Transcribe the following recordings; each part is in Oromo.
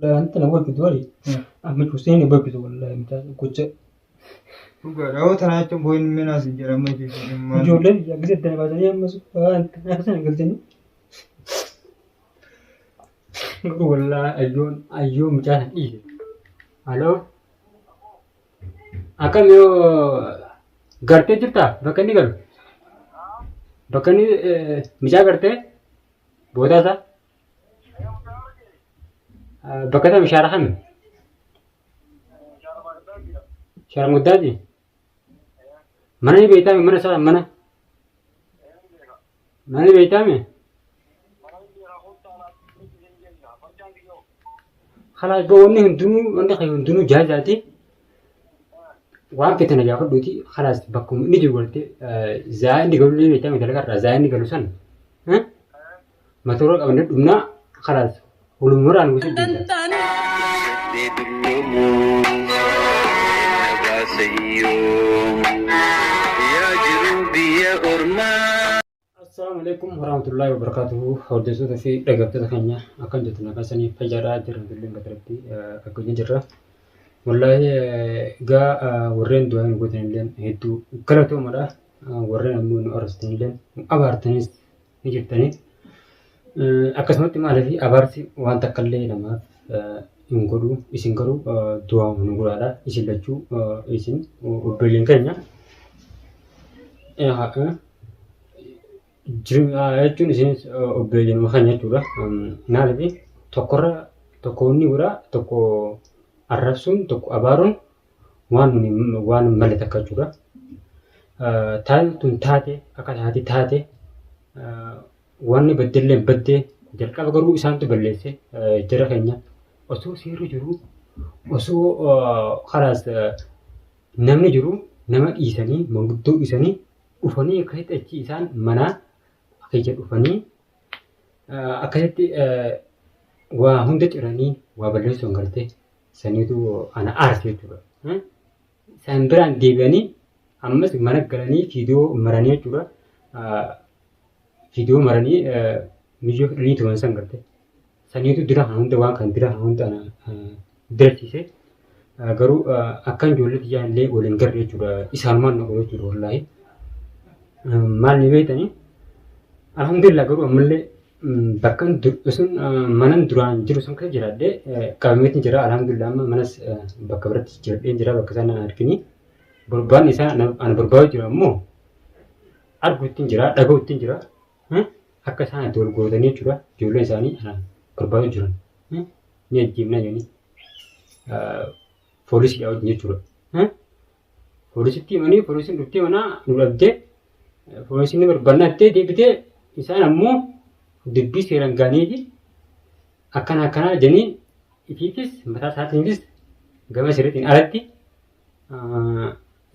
Wanta na boqochisu wali. Amma cuusee na boqochisu wallahi mucaa gocha. Dhugaadha. Hoo tanaa jechuun boo'in minaas hin jedhamu jechuudha. Ijoolleen akkasii adda baasanii ammas waan akkasii galchanii. Garuu wallahi ayyoon ayyoon mucaa sana dhiise. Aloo. Akkam yoo gartee jirtaa bakka inni galu? Bakka inni mucaa gartee boodaa isaa? Bakka isaa bishaara kami? Bishaara guddaati? Mana ni beektaami mana isaa mana? Mana ni beektaami? Kalaas boo wanni hundinuu wanni kee hundinuu jaazaati. Waan fete na gaafadhuuti kalaas bakkuma inni jiru gartee zaa inni galu ni beektaami dalagarraa zaa inni galu san. Matoora qabannee dhumnaa kalaas Walummaraan gosa jecha. Guddadhee dulloomuu na baasa hiyyoomuu yaa jiruu biyya ormaa. Assalaamu alaikum warahmatullahi wabarakatuhu hordoftoota fi dhaggeeffattoota keenya akkam jirtu nagaa sanii fayyaadhaa jirra ijoolleen gadarabbii addunyaa jirra. Wallaahi gaa warreen du'aa nu gootan illee hedduu galatoomadha. Warreen ammoo nu arrabsitan illee nu abaartanis ni jirtanii. Akkasumatti maaliif abaarsi waan takka illee namaaf hin godhu isin garuu du'aa nu godhaadha isin lachuu isin obboleeyyan keenya. Jechuun isinis obboleeyyanuma keenya jechuudha. Maaliif tokkorra tokko inni godha tokko arrabsuun tokko abaaruun waan waan hin malle takka jechuudha. Taateen tun taate akka taate taate wanni baddellee baddee jalqaba garuu isaantu balleesse jara keenya osoo seerri jiru osoo kalaas namni jiru nama dhiisanii manguddoo dhiisanii dhufanii akkasitti achi isaan manaa keessa dhufanii akkasitti waa hunda ciranii waa balleessuun gartee saniitu ana aarse jechuudha. Isaan biraan deebi'anii ammas mana galanii viidiyoo maranii jechuudha. Viidiyoo maranii miyyoo fidanii turan san garte. Saniitu dira kana hunda waan kana dira kana hunda ana dirachiise. Garuu akkan ijoollee tiyyaa illee waliin garre jechuudha. Isaanumaan na godhe jechuudha wallaahi. Maal ni beektanii? Alhamdulillah garuu ammallee Bakkan sun manan duraan jiru sun keessa jiraadhee qabameetiin jira. Alhamdulillah amma manas bakka biratti jijjiiradheen jira bakka isaan na argini. Barbaanni isaa ana barbaadu jira ammoo arguuttiin jira dhaga'uuttiin jira. Akka isaan itti wal gootanii jechuudha. Ijoolleen isaanii ana barbaadu jiran. Ni ajjeefna jedhanii poolisiidha wajjin jechuudha. Poolisitti himanii poolisiin dhuftee manaa nu dhabdee poolisiin ni barbaannaa jettee deebitee isaan ammoo dubbii seeraan gaaniiti akkana akkanaa jedhanii ifiifis mataa isaatiifis gama seeratiin alatti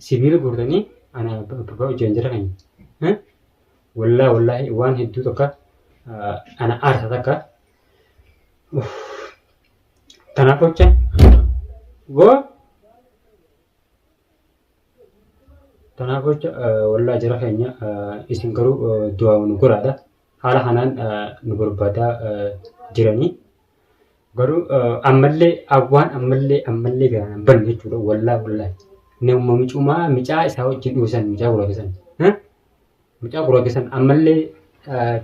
sibiila guurtanii ana abbaa hojjetan jira keenya. Wallaahi wallaahi waan hedduu tokko ana aarsa takka. Tanaaf jecha goo Tanaaf jecha wallaa jara keenya isin garuu du'aa nu godhaadha. Haala kanaan nu barbaadaa jiranii. Garuu ammallee waan ammallee ammallee garaan hin banne jechuudha. Wallaa wallaahi. Nama micumaa micaa isaa wajjin dhuusan micaa guraagesan. Mucaa guraagesan ammallee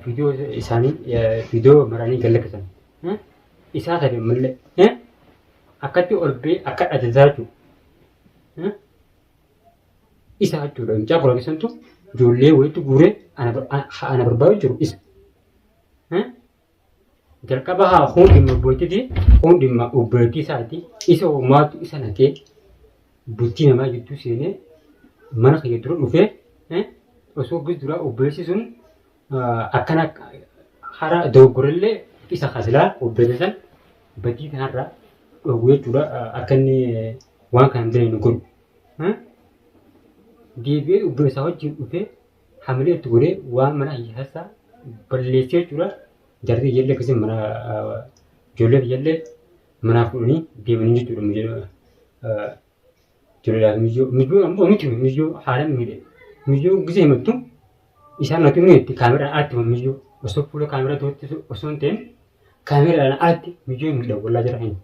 viidiyoo isaanii viidiyoo maranii gad lakkisan. Isaa sadi ammallee akkatti ol bee akka dhajataa jechuudha. Isa jechuudha. Mucaa guraagesantu ijoollee walitti guuree ana barbaadu jiru isa. Jalqaba haa kun dhimma obboleettiiti, kun dhimma obboleettii isaati. Isa homaatu isa naqee bultii namaa gidduu seenee mana kiyya dura dhufee osoo gis duraa obboleessi sun akkana hara dogoggorellee isa kasilaa obboleessa san badii kanarraa dhowwu jechuudha akka inni waan kana hin dalagnu godhu. Deebi'ee obboleessaa wajjin dhufee hamilee itti godhee waan mana hiyyeessaa balleessee jechuudha. Jarri ijoollee akkasii mana ijoollee ijoollee manaa fuudhanii deemanii jechuudha. Ijoolleedhaaf miyyoo miyyoo ammoo miti miyyoo haala miidhe miyyoo gisee himattu isaan natti himee itti kaameraan alatti himu miyyoo osoo fuula kaameraa duratti osoo hin ta'in Kaameraadhaan alatti mijoon miidha wallaa jira keenya.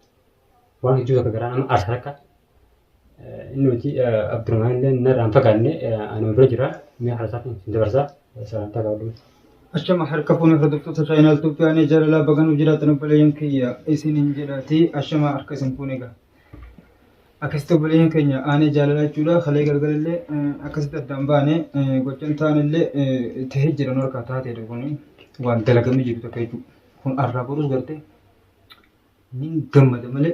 Waan hedduu takka garaa nama aarsa takka. Inni hojii Abdurrahmaan illee narraa hin fagaanne anuma bira jira. Mi'a karaa isaatiin isin dabarsaa. Sagantaa qabdu. Ashama harka fuune hordoftoota chaayinaal Itoophiyaa jaalalaa baganuu jiraatan obboleeyyan kiyya isiniin jedhaati. Ashama harka isin fuune egaa. Akkasitti obboleeyyan keenya aanee jaalalaa jechuudha. Kalee galgalallee akkasitti addaan baane gochaan taanillee tahee jiran harkaa taateedha kun waan dalagamee jiru tokko jechuudha. Kun arraa borus gartee nin gammada malee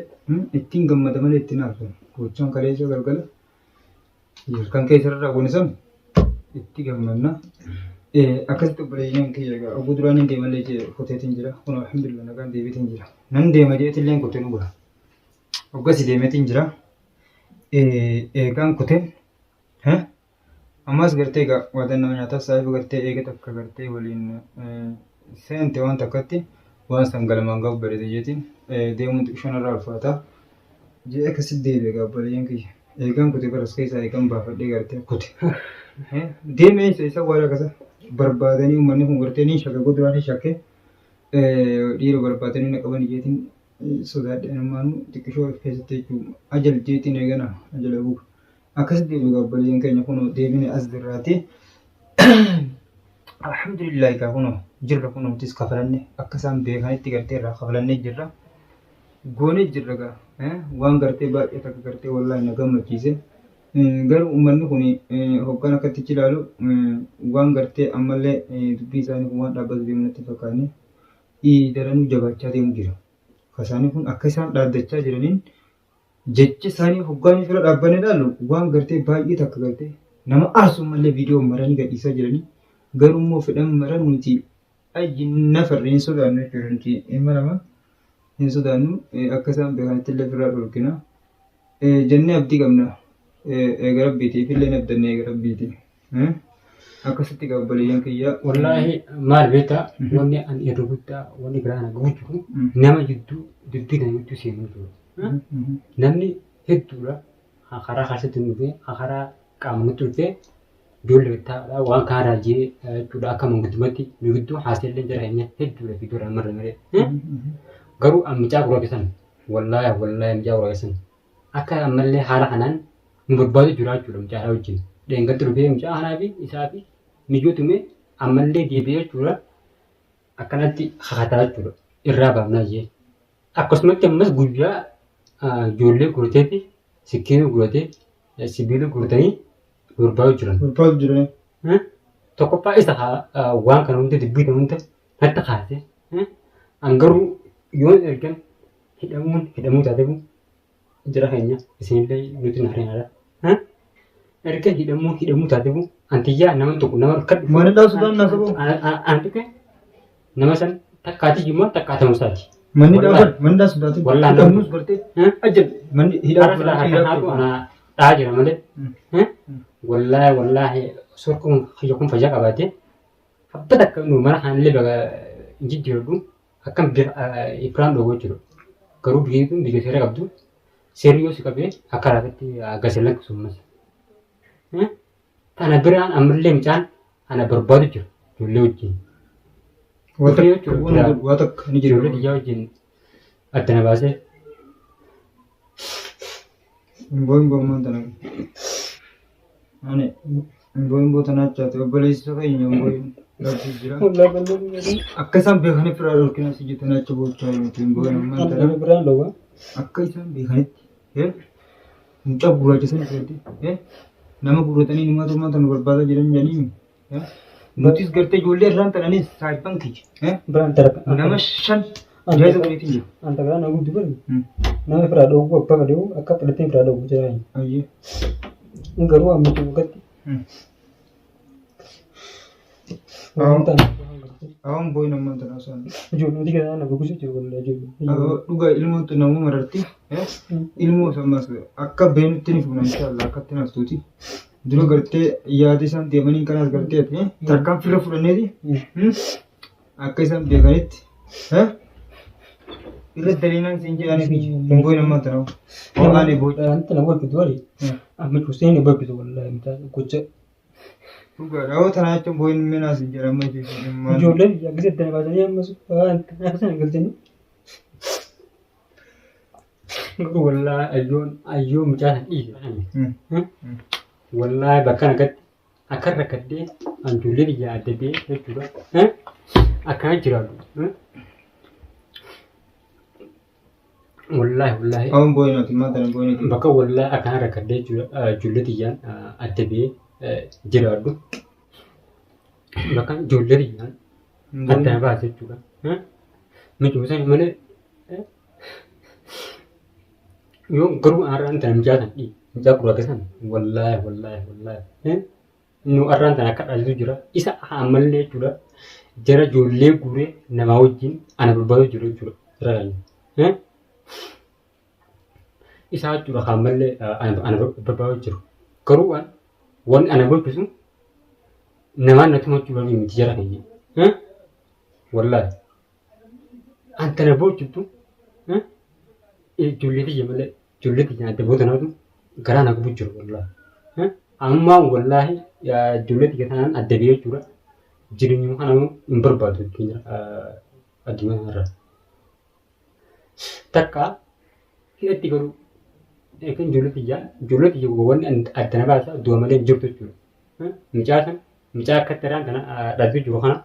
ittiin gammada malee ittiin hafu. Gochaan kaleessa galgala halkan keessa irra raawwanne san itti gammanna. Akkasitti obboleeyyan kiyya egaa oguu duraan hin deemallee jee kuteetiin jira. Kun alhamdulillah nagaan deebiitiin jira. Nan deema jeetillee kutee dhugaa. Hoggasi deemeetiin jira. Eegaan kuteen ammas gartee egaa waadan nama nyaataa saahiba gartee eega takka gartee waliin seente waan takkatti waan san galmaan ga'u bareeda jeetiin deemuun xiqqishoon irraa ulfaata. Jee akkasitti deebi'e egaa obboleeyyan kiyya. Eegaan kute baras keessaa eegaan baafadhee gartee kute. Deemee isa isa waan akkasa barbaadanii uummanni kun gartee ni shakka goduraan ni shakke dhiira barbaadanii na qaban jeetiin sodaadhe anummaanuu xiqqishoo of keessatti jechuun ajal jeetiin eegana ajala buuka. Akkasitti deebi'e egaa obboleeyyan keenya kunoo deebine as jirraati. Alhamdulillah egaa kunoo jirra kunoo nutis kafalanne akka isaan beekanitti gartee irraa kafalannee jirra. Goonee jirra egaa waan gartee baay'ee takka gartee wallaahi na gammachiise. Garuu uummanni kun hoggaan akkatti ilaalu waan gartee ammallee dubbii isaanii kun waan dhaabbatu deemu natti hin fakkaanne daranuu jabaachaa deemu jira. Isaanii kun akka isaan dhaaddachaa jiraniin jechi isaanii hoggaan fira dhaabbanne ilaallu waan gartee baay'ee takka gartee nama aarsu malee viidiyoo maranii gadhiisaa jiranii garuu immoo fedhan maran nuti ayyi nafarri hin sodaannu jechuudha nuti ilma namaa hin sodaannu akka isaan beekanitti illee ofirraa dhorkina jennee abdii qabna eega rabbiitiif illee abdanne eega rabbiiti akkasitti egaa obboleeyyan kiyya. Wallaahi maal beektaa wanni ani irra guddaa wanni biraa na gahu jiru nama jidduu dubbii kana gidduu seenuu jiru. Namni hedduudha karaa kaasatti dhufee karaa qaama nutti dhufee ijoollee bittaadha waan kanarraa jee jechuudha akka manguddumatti nu gidduu haaseellee jira keenya hedduudha fiduudha marra malee. Garuu mucaa gurraacha san wallaahi wallaahi mucaa gurraacha san akka ammallee haala kanaan nu barbaadu jira jechuudha mucaa wajjin. Dheengaddi dhufee mucaa kanaa fi isaa fi mijootume ammallee deebi'ee jechuudha akkanatti kakataa jechuudha irraa baafnaa jee. Akkasumatti ammas guyyaa ijoollee guurteetti sikkiinii guuratee sibiila guuratanii barbaadu jiran. Barbaadu jiran. Tokkoffaa isa waan kana hunda dubbii kana hunda natti kaase. An garuu yoon ergan hidhamuun hidhamuu taatefu jira keenya isinillee nuti hin harinaadha. Erga hidhamuun hidhamuu taatefu antiyyaa nama tokko nama rakkadhu. Maalidhaa sudaan naa saboo? An tuqe nama san takkaati jimma takkaatamu isaati. Manni dhaaban manni dhaa sodaatin. Wallaahi. Hidhamnus gartee ajjal manni hidhaa Har'a silaa harka haatu ana dhaa jira malee. Wallaahi wallaahi sorkuun kiyya kun fayyaa qabaate habba takka nu mana kanallee baga hin jijjiiradhu akkam ifraan dhoowwa jechuudha. Garuu biyyi kun biyya seera qabdu seerri yoo si qabee akka raafetti gasi lakkisu ammas. Tana biraan ammallee mucaan ana barbaadu jira ijoollee wajjin. Waa takka ni jira. Ijoollee biyyaa wajjin adda na baasee. Imboo imboo ammaan tana. Ani imboo imboo tana achaate obboleessa keenya imboo rabbi jira. Akka isaan beekaniif irraa dhorkina si jettan acha boochaa miti imboo ammaan tana. Biraan dhowwa. Akka isaan beekanitti mucaa gurraacha sana gartee nama gurratanii numaatu ammaan tana barbaadaa jiran jedhanii nutis gartee ijoollee irraan tananis saayibban kiyya Biraan taraka. nama shan jaayisa godheetiin jira. Anta biraan na guddi bari. Nama firaa dhowwu abbaa fedhe akka fudhatee firaa dhowwu jira. Ayyee. Garuu amma cuuqatti. Awwan booyin ammaan tana osoo Ijoollee gara na gogusu jiru wallee ijoollee. Dhugaa ilmoon tun namuu mararti. Ilmoo ammas akka beenutti ni fuuna inshaallah akkatti naftuuti. Dura gartee yaada isaan deemanii kanaas gartee tarkaanfii irra fudhanneeti akka isaan beekanitti irra daliinaan siin jedhanii fi hin booyin ammaan tana. Ho'aan booda. Anta na boobbitu wali. Amma cuusee na boobbitu wallahi mucaa gocha. Dhugaadha. Hoo tanaa jechuun booyin minaas hin jedhamu jechuudha. Ijoolleen biyya akkasii adda baasanii ammas waan akkasii galchanii. Garuu wallaahi ayyoon ayyoon mucaa san dhiise. Wallaahi bakka nagatti akka rakkadhee an ijoollee biyyaa adda ba'ee jechuudha. Akkana jiraadhu. Wallaahi wallaahi. Awwan boo'inati maal tana boo'inati. Bakka wallaahi akkana rakkadhee jechuudha ijoollee tiyyaan adda ba'ee jiraadhu. Bakka ijoollee tiyyaan adda baase jechuudha. Miti sana malee yoo garuu har'aan tana mucaa san dhii mucaa gurraacha san wallaahi wallaahi wallaahi nu har'aan tana akka dhalitu jira isa ammallee jechuudha jara ijoollee guuree namaa wajjin ana barbaadu jiru jechuudha jara keenya. Isaa jechuudha kan ammallee ana barbaadu jiru garuu waan wanni ana gochisu namaan natti machuu miti jara keenya. Wallaahi. Antana boochiftu ijoollee tiyya malee ijoollee tiyya adda booda naatu garaa na gubu jiru wallaahi. Ammaa wallaahi ijoollee tiyya tanaan adda biyya jechuudha. Jireenyuma kana hin barbaadu addunyaa kanarra. Takka hidhatti garuu yookiin ijoollee tiyya ijoollee tiyya wanni adda na baasa du'a malee hin jirtu jechuudha. Mucaa san mucaa akkatti irraan kana dhaltuu jiru kana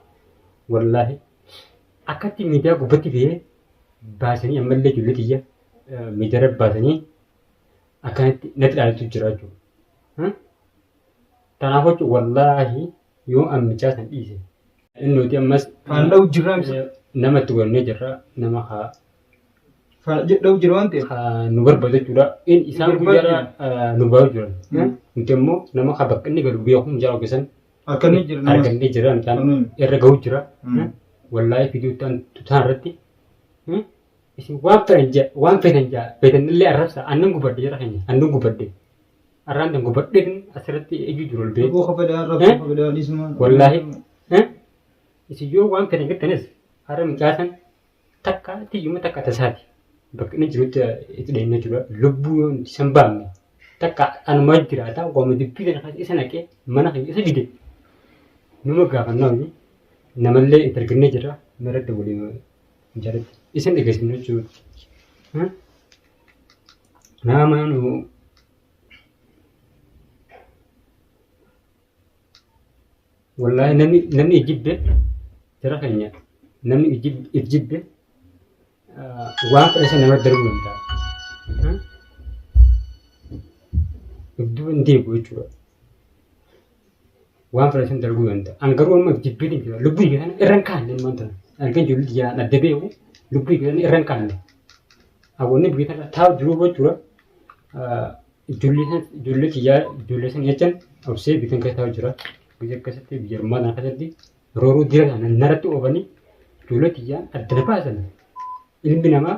wallaahi akkatti miidiyaa gubbatti ba'ee baasanii ammallee ijoollee tiyya miidiyaa baasanii akkanatti natti dhaaltu jira jechuudha. Kanaaf jechuun wallaahi yoo an mucaa san dhiise inni nuti ammas Faana dha'u jirra ibsa. nama itti godhannee jirra nama haa Faana dha'u jira waan ta'eef. haa nu barbaadu jechuudha. Inni isaan Barbaadu guyyaadha nu barbaadu jiran. Nuti immoo nama haa bakka inni galu beeku mucaa ogeessan Akka inni jira namas. argannee jira mucaan Mm. irra gahu jira. Mm. Wallaahi fiduu tutaan irratti isin waan fedhan jaa waan fedhan jaa fedhan illee arrabsa annan gubadhe jara keenya annan gubadhe arraan tan gubadhe asirratti ijju jiru ol bee Aboo kafadaa arrabsuu kafadaa dhiisuma. Wallaahi isin yoo waan fedhan jettanis har'a mucaa san takka tiyyuma takka tasaati bakka inni jirutti itti dheenna jechuudha lubbuu yoo isan baafne takka anuma jiraata waama dubbii kana keessa isa naqee mana keessa isa fide numa gaafannaa hojii namallee itti argannee jirra irratti waliin jalatti isin dhageessifnu jechuudha. Nama nu wallaahi namni namni ijibbe jara keenya namni ijibbe waan fedhe sana namatti darbuu danda'a. Dudduuba hin deebi'u jechuudha. Waan fedhe sana darbuu danda'a. An garuu amma jibbeetiin jira. Lubbuu kiyya kana irra hin kaanne ammaan tana. Argan jiru jiran adda beeku lubbuu kiyya kana irra hin kaanne. Hawwanni biyya kana taa'u jiru jechuudha. Ijoollee ijoollee kiyyaa ijoollee sana jechaan obsee biyya kana keessa taa'u jira. Biyya akkasitti biyya ormaa kana keessatti rooroo dira kana narratti oofanii ijoollee kiyyaan adda na baasan. Ilmi namaa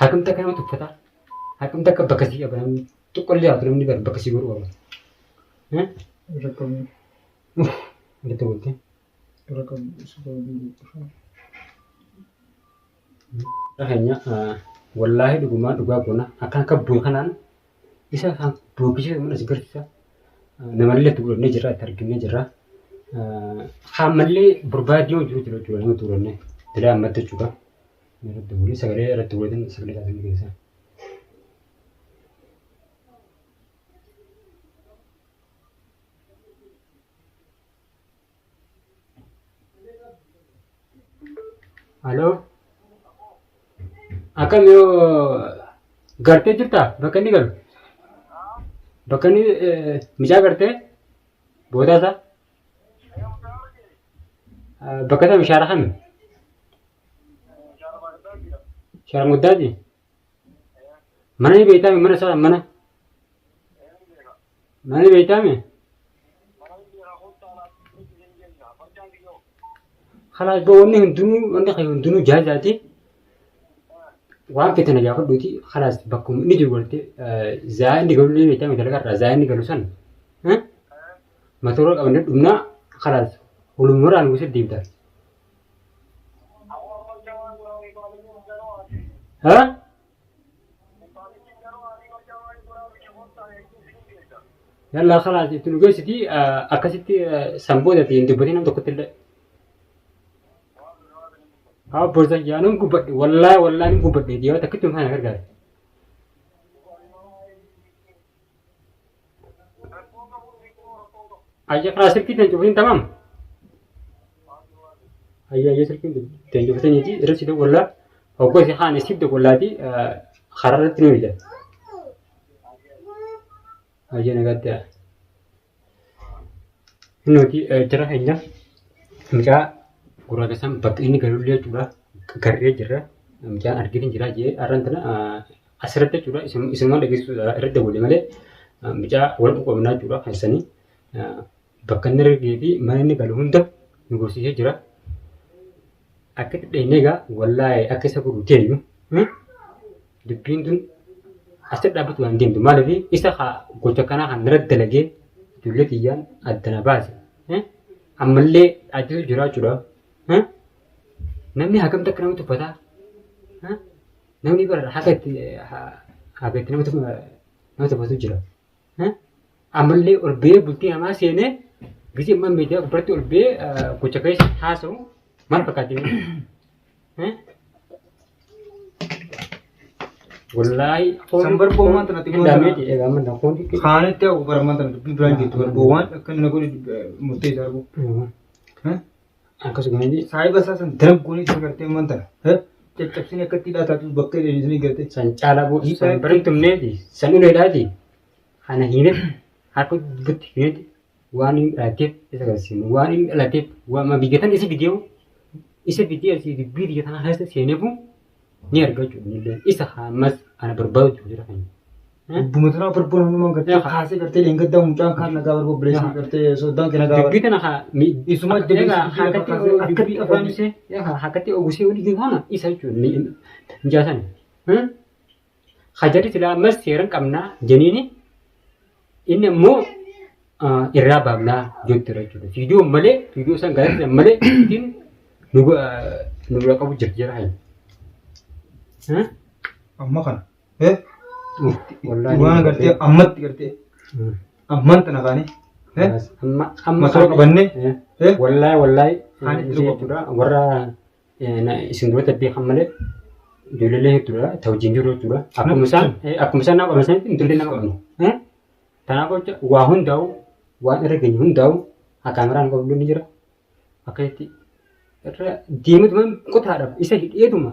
haqamta akka nama tuffataa haqamta akka bakka sii qaba namni xiqqollee haatu namni bara bakka sii godhu qaba. Rakkoon Walitti bultee. rakkoon Keenya wallaahi dhugumaan dhugaa goona akkan akka bu'e kanaan isa kan bookisee mana si garsiisa namallee itti godhannee jirra itti arginee jirra. Haammallee barbaadii yoo jiru jira jechuudha nama itti godhannee bilaa ammatti jechuudha. Irratti bulii sagalee irratti godhatan sagalee taasisan keessa. Aloo. Akkam yoo gartee jirtaa bakka inni galu? Bakka inni mucaa gartee boodaa isaa? Bakka isaa mishaara kami? Mishaara muddaati? Mana ni beektaa mana isaa mana? Mana ni beektaa mee? Kalaas boo wanni hundinuu wanni kee hundinuu jaazaati. Waan fete na gaafadhuuti kalaas bakkuma inni jiru gartee zaa inni galu ni beektaa dalagaa irraa zaa inni galu san matoora qabannee dhumnaa kalaas walumaraan gosa deemta. Haa? Yallaa kalaas itti nu geessiti akkasitti san booda hin dubbatin nam tokkotti illee. Haa borsa yaanuun gubbadhe wallaahi wallaahi ni gubbadhe yoo takkitti kana gargaare. Ayya karaa silkii teen cufatin tamaam. Ayya ayya silkiin teen cufataniiti irra si dawwallaa hoggoo si kaan siif dawwallaati karaa irratti nu hidha. Ayya nagaatti haa. Nuti jara keenya mucaa gurraacha san bakka inni galullee jechuudha garree jirra. Mucaan argite jira jee har'aan tana asirratti jechuudha isinuma dhageessisuudha irratti dawwale malee mucaa wal qoqqoobnaa jechuudha keessanii bakka inni argee fi mana inni galu hunda nu gorsiisee jira. Akka itti dheenyee egaa wallaahi akka isa godhu teenyu dubbiin tun asitti dhaabbatu waan deemtu maaliif isa gocha kanaa kan irratti dalagee ijoollee tiyyaan addana baase ammallee dhaabbisu jira jechuudha. Namni hagamta akka nama tuffataa namni bara haga itti haga itti nama tuffatu jira. Ammallee ol ba'ee bultii namaa seenee gisee ammaa miidiyaa gubbaatti ol ba'ee gocha keessa haasa'u maal fakkaatti? Wallaahi San barboo maanta natti hin daameeti egaa amma foon xiqqee. Kaanitti hagu bara maanta dubbii biraan jirtu barboo waan akka inni na godhe murtee isaa arguu. Akkasuma Saahiba isaa san daraggoon isa gartee maanta caccabsine akka itti hidhaa taatu bakka hidhanii gartee. San caalaa boo san barin tumneeti san uleedhaati kana hiinetti harka dubbatti hiinetti waan inni dhalateef isa agarsiisnu waan inni dhalateef waan biyyatan isa fideewu isa fidee asii dubbii biyya tanaa keessa seeneefu ni arga jechuudha innillee isa ammas ana barbaadu jira kan. Dubbuma tanaa barboon hundumaan gartee kaasee gartee dheengaddaa mucaan kaan nagaa barboo bileessi gartee soddaan kee nagaa Dubbii tana haa Isuma egaa jabeessi haakatti akkatti afaan ogusee haakatti ogusee olii kana isa jechuudha mijaasan. Hajari silaa ammas seeran qabnaa jeniini inni immoo irraa baafnaa jechuudha jechuudha. Viidiyoo malee viidiyoo isaan gaazexaa malee ittiin nu bira qabu jira jira. Amma kana. Waan gartee ammatti gartee amman tana kaane. Amma amma Masoo qabannee. Wallaahi wallaahi Kaan itti dhufu. jechuudha warra isin duratti beekan malee ijoollee hedduudha ta wajjin jiru jechuudha. Akkuma isaan akkuma isaan nama qaban sanitti ijoollee nama qabnu. Kanaaf jecha waa hundaa'u waan irra geenye hundaa'u haa kaameraan qabdu ni jira. Akkasitti irra deemetuma qotaadhaaf isa hidheetuma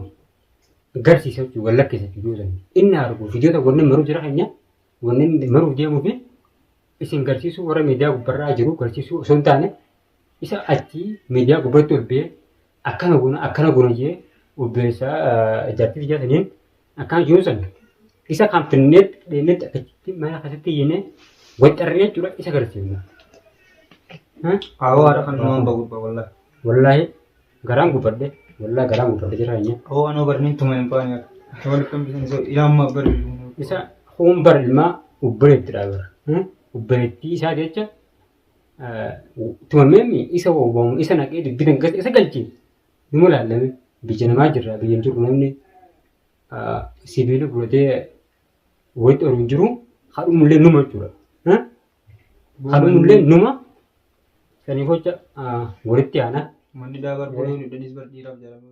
garsiisa jechuudha wal lakkisa jechuudha. Inni argu viidiyoota wanni maruu jira keenya wanni maruuf deemuu fi isin garsiisuu warra miidiyaa gubbarraa jiru garsiisuu osoo hin taane isa achii miidiyaa gubbaatti ol ba'ee akkana goona akkana goona jee obboleessa jaartii biyyaa saniin akkana jiru san isa kan finneetti dheennetti akkasitti mana keessatti hiinee waxxarree jechuudha isa garsiifna. Awoo haadha kan numaan bahu wallahi. Wallaahi garaan gubbadhe wallaahi garaan gubbadhe jira keenya. Awoo anoo barniin tuma hin baane. Wal kan bisan isa ilaa bari. Isa hoon bar ilmaa obboleetti dhaabara. Obboleettii isaa jecha tumamee isa wawwamu isa naqee dubbii dangas isa galche numa laallame biyya namaa jirra biyya hin jirru namni sibiila godhatee walitti oolu hin jiru haadhumullee numa jechuudha. Haadhumullee numa saniif jecha walitti aana. Manni daabar boloon hidhanis bar dhiiraaf jaalama.